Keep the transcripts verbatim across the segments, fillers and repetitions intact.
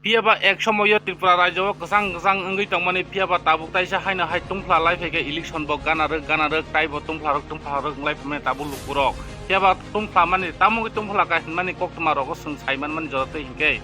Phiya ba ek somoyo Tripura rajyo o kwchang kwchang wngwi tongmani, phiya ba tabuk taisa haino hai tungphla lai phaikhe election bo gana rwk gana rwk, taibo tungphla rwk tungphla rwk wng lai phaimani tabuk lukurok. Phiya ba tungphla mani, tamo wngwi tungphla kha hinmani koktwma rogo chwng sai manmani jora twi hinkhe,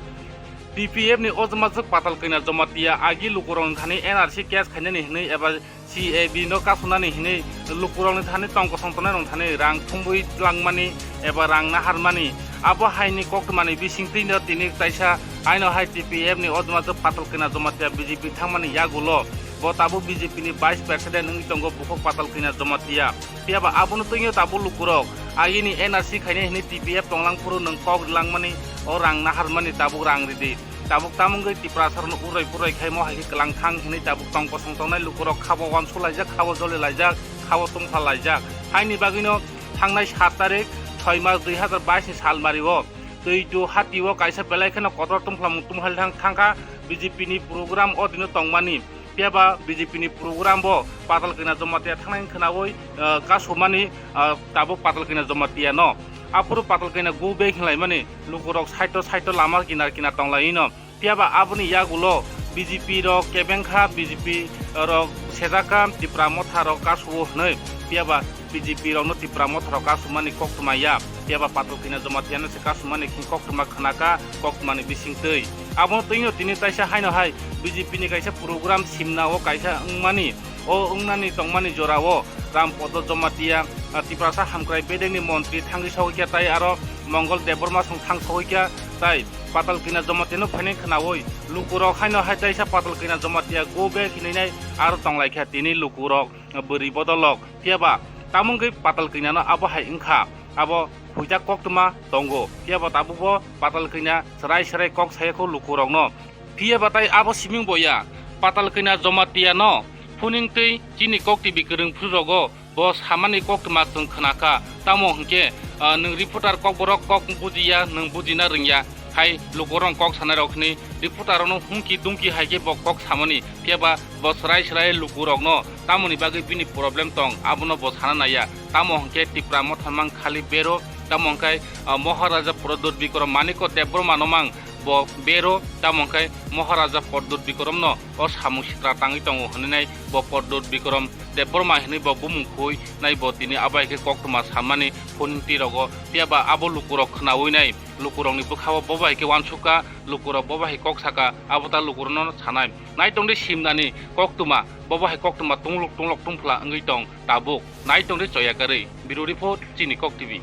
T P F ni o jwma jwk Patalkanya Jamatia agi lukurokni thani N R C case khainani hinwi eba C A B no kasonani hinwi lukurokni thani tong kosong tongnai rok thani rang thumwi langmani eba rang naharmani, abo haini koktwmani bisingtwi no tini taisa haino hai T P F ni o jwma jwk Patalkanya Jamatia B J P thangmani yagulo bo tabuk B J P ni Vice President wngwi tongo bukhuk Patalkanya Jamatia. Phiya ba abono twi no tabuk lukurok agini N R C khainai hinwi T P F tonglang phuru nwng kok langmani, o rang naharmani tabuk rang ridi. Tabuk tamo wngwi Tiprasa rokno urai purai khaimo hai khe kwlang thang hinwi tabuk tong kosong tongnai lukurok khabo wansuk laijak, khabo joli laijak, khabo tungphla laijak. Haini bagwino thangnai sat tarik soi mas dui hazar bais ni salmari o twi tu hati o kaisa belai kheno kotor tungphlamung tungphal thang thangkha B J P ni program o dino tongmani. Phiya ba B J P ni program bo Patalkanya Jamatia thangnai khnaui, ah, kasumani, ah, tabuk Patalkanya Jamatia no. Aphuru Patalkanya go back hinlaimani lukurok side o side o lama kinar kinar tonglaino. Phiya ba aboni yagulo B J P rok kebengkha, B J P rok sejakha, Tipra Motha rok kasuo hwnwi. Phiya ba B J P rokno Tipra Motha rok kasumani koktwma ya. Phiya ba Patalkanya Jamatia no se kasumani koktwma khnaka, koktwmani bisingtwi. Abono twi no tini taisa haino hai B J P ni kaisa program simna o kaisa wngmani. O wngnani tongmani jorao Ram Podo Jamatia, ah, Tiprasa Hamkrai Bedekni montri thangwi sogwikha tai aro Mongol Debbarma song thang sogwikha tai Patalkanya Jamatia no phainai khnaui lukurok haino hai taisa Patalkanya Jamatia go back hinwi nai aro tonglaikha tini lukurok, ah, bwrwi bodolok. Phiya ba tamo wngwi Patalkanya no abo hai wngkha, abo huijak koktwma tongo. Phiya ba tabuk bo Patalkanya chwrai chwrai kok sayakho lukurokno. Phiya ba tai abo siming bo ya, Patalkanya Jamatia no phuning twi chini kok T V kwrwng phuru rogo bo samani koktwma chwng khnakha. Tamo hwnkhe, ah, nwng reporter kokborok kok bujiya, nwng bujina rwngya hai lukurok kok sanai rok hwnwi reporter rokno humki dumki hai khe bo kok samani. Phiya ba bo chwrai chwrai lukurokno tamoni bagwi bini problem tong, abono bo sana naiya. Tamo hwnkhe Tipra Motha mang khali bero, tamo hwnkhe, ah, Maharaja Pradyot Bikram Manikya Debbarma no mang bo bero, tamo hwnkhe Maharaja Pradyot Bikram no o samung sitra tangwi tongo hwnwi nai bo Pradyot Bikram Debbarma hinwi bo bumung khui nai bo tini abo hai khe koktwma samani phone twi rogo. Phiya ba abo lukurok khnaui nai, lukurokni bwkhao bo bai khe uansukha, lukurok bo bai kok saka, abo ta lukurokno sanai. Naitongdi simnani koktwma, bo bai koktwma tunglok tunglok tungphla wngwi tong tabuk. Naitongdi choya karwi. Bureau Report, Chini Kok T V.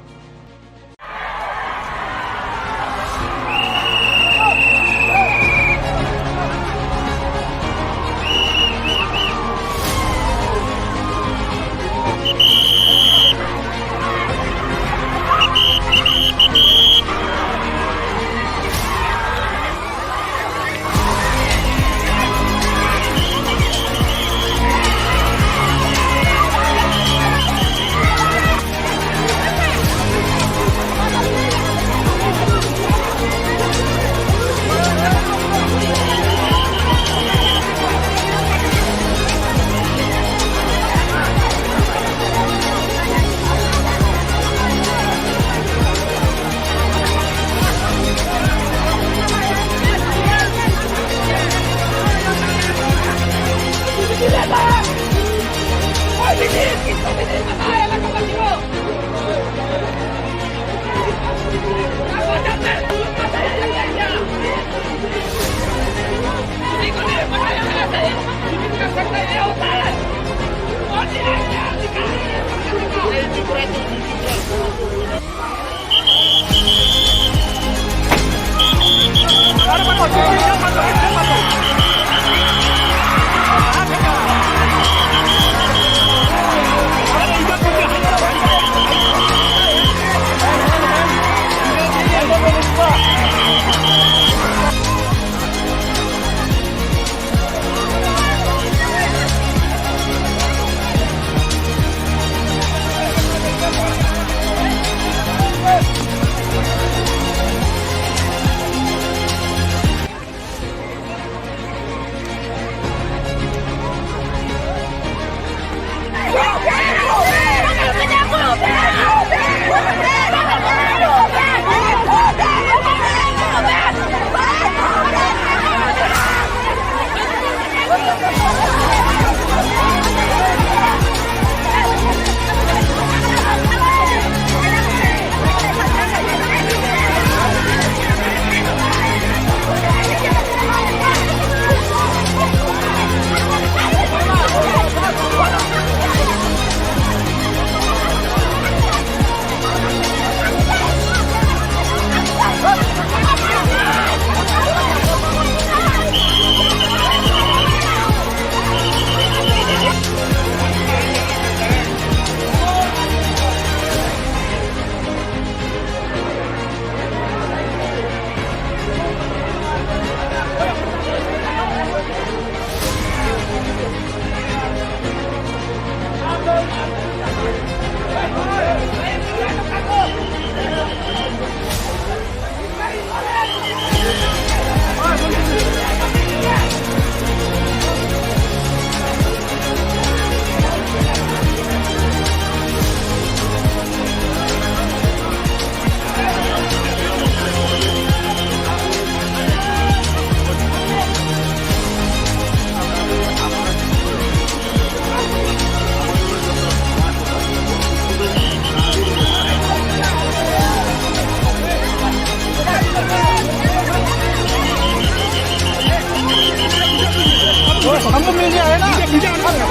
हमको मिल गया है ना?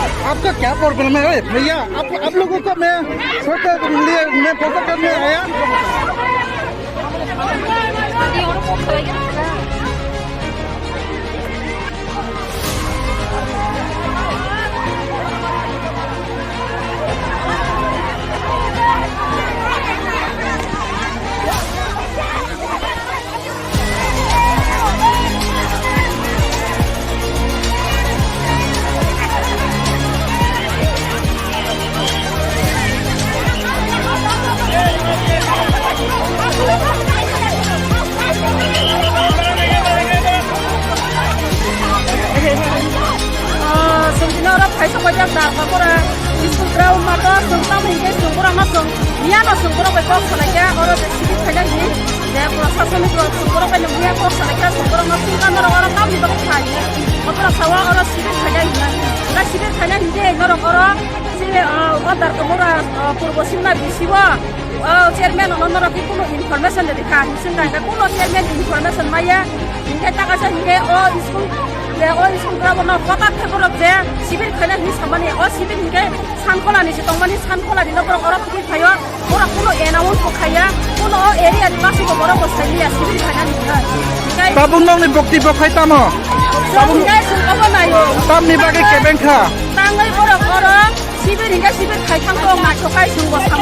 आप, आपका क्या प्रॉब्लम है? ए, भैया, आप, आप लोगों को मैं फोटो लिए, मैं फोटो करने आया। Chwng tini oro phaisa paijak da, Bakura school ground mato chwng tamo hinkhe chwng borokno chwng miyano chwng borok bai kok salaikha, oro je sibir khaina hini je proshasoni borok chwng borok bai nungya kok salaikha, chwng borokno chwng kha norok oro tamni bagwi kha hini. Bakura sao oro sibir khaina hini, tei sibir khaina hini norok oro chini, ah, o Darkamura, ah, Purbo Simna B C o. O chairman ono norok khe kuno information rwdi kha, hwnwi swngkha, hwnkhe kuno chairman information maya, hinkhe ta kaisa hinkhe o school, je o school ground no hota khe borok je sibir khaina hwnwi samani, o sibir hinkhe Sankholani se tongmani, Sankholani no borok oro thwi phaio, borok kuno announce bo khaiya, kuno o area ni basi bo borok bo sailiya sibir khaina hwnwi. Hinkhe tabuk nokni bokti bo khai tamo? Tabuk hinkhe chwng obo naio. Tamni bagwi kebeng kha. Tangwi borok oro sibir hinkhe sibir khai thang tong naithok khai chwng bo sam.